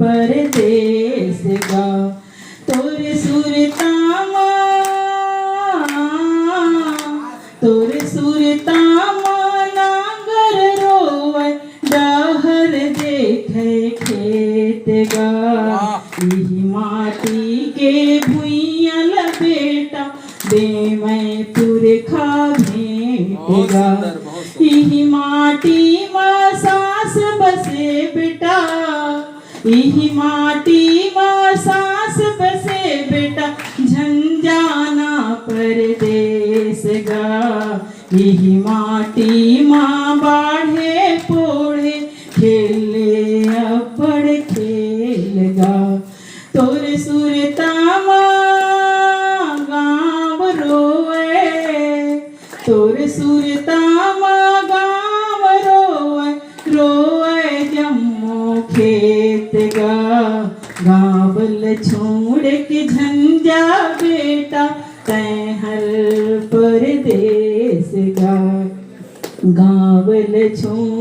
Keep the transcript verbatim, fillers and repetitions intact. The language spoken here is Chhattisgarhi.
परदेस गा। तोर सुरता मा, तोर सुरता मा नांगर रोवय, डहर देखय खेत गा। वाह। इही माटी के भुइयां ल बेटा, दे मैं पुरखा भेंट बहुत गा। सुंदर, बहुत सुंदर। इही माटी मा सांस बसे बेटा, इही माटी मा सांस बसे बेटा, झन जाना परदेस गा। इही माटी मा बाढ़े पोढ़े, खेले अब्बड़ खेल गा। तोर सुरता मा गाँव रोवय, तोर सुरता मा गाँव रोवय, रोवय जम्मो खेत गा। गाँव ल छोड़ के झन जा बेटा, तैं हर परदेस गा। गाँव ल छोड़